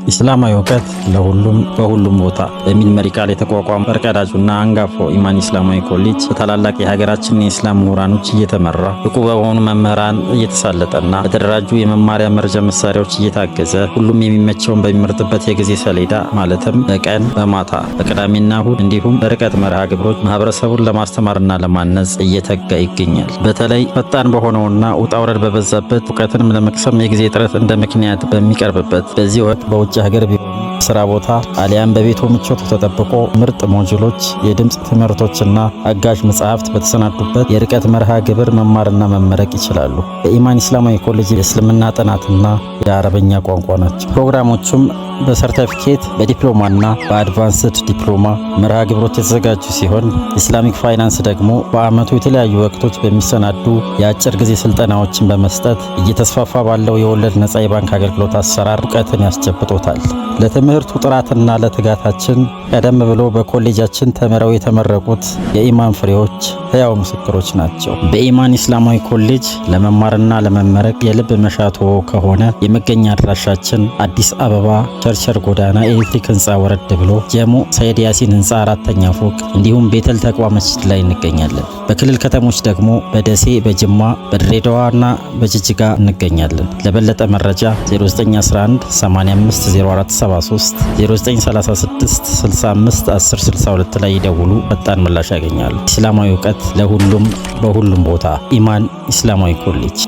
ኢስላማዊ እውቀት ለሁሉም በሁሉም ቦታ በሚል መሪ ቃል የተቋቋመ ፈርቀዳጁና አንጋፋው ኢማን ኢስላማዊ ኮሌጅ በታላላቅ የሀገራችን የኢስላም ምሁራኖች እየተመራ፣ ብቁ በሆኑ መምህራን እየተሳለጠና በተደራጁ የመማሪያ መርጃ መሳሪያዎች እየታገዘ ሁሉም የሚመቸውን በሚመርጥበት የጊዜ ሰሌዳ ማለትም በቀን፣ በማታ፣ በቅዳሜና እሁድ እንዲሁም በርቀት መርሃ ግብሮች ማህበረሰቡን ለማስተማርና ለማነጽ እየተጋ ይገኛል። በተለይ ፈጣን በሆነውና ውጣ ውረድ በበዛበት፣ እውቀትንም ለመቅሰም የጊዜ እጥረት እንደ ምክንያት በሚቀርብበት በዚህ ወቅት በውጭ ሀገር ቢሆኑ ስራ ቦታ አሊያም በቤቱ ምቾቱ ተጠብቆ ምርጥ ሞጁሎች፣ የድምፅ ትምህርቶችና አጋዥ መጽሐፍት በተሰናዱበት የርቀት መርሃ ግብር መማርና መመረቅ ይችላሉ። በኢማን ኢስላማዊ ኮሌጅ የእስልምና ጥናትና የአረበኛ ቋንቋ ናቸው። ፕሮግራሞቹም በሰርተፊኬት፣ በዲፕሎማና በ advanced ዲፕሎማ መርሃ ግብሮች የተዘጋጁ ሲሆን Islamic finance ደግሞ በአመቱ የተለያዩ ወቅቶች በሚሰናዱ የአጭር ጊዜ ስልጠናዎችን በመስጠት እየተስፋፋ ባለው የወለድ ነጻ የባንክ አገልግሎት አሰራር እውቀትን ያስጨብጦታል። ለትምህርቱ ጥራትና ለትጋታችን ቀደም ብሎ በኮሌጃችን ተምረው የተመረቁት የኢማን ፍሬዎች ሕያው ምስክሮች ናቸው። በኢማን ኢስላማዊ ኮሌጅ ለመማርና ለመመረቅ የልብ መሻቶ ከሆነ የመገኛ አድራሻችን አዲስ አበባ ቸርቸር ጎዳና ኤሌክትሪክ ህንፃ ወረድ ብሎ ጀሞ ሰይድ ያሲን ህንፃ አራተኛ ፎቅ እንዲሁም ቤተል ተቅዋ መስጂድ ላይ እንገኛለን። በክልል ከተሞች ደግሞ በደሴ፣ በጅማ፣ በድሬዳዋና በጅጅጋ እንገኛለን። ለበለጠ መረጃ 0911 85 0473፣ 0936 65 1062 ላይ ይደውሉ። ፈጣን ምላሽ ያገኛሉ። እስላማዊ እውቀት ለሁሉም በሁሉም ቦታ፣ ኢማን ኢስላማዊ ኮሌጅ።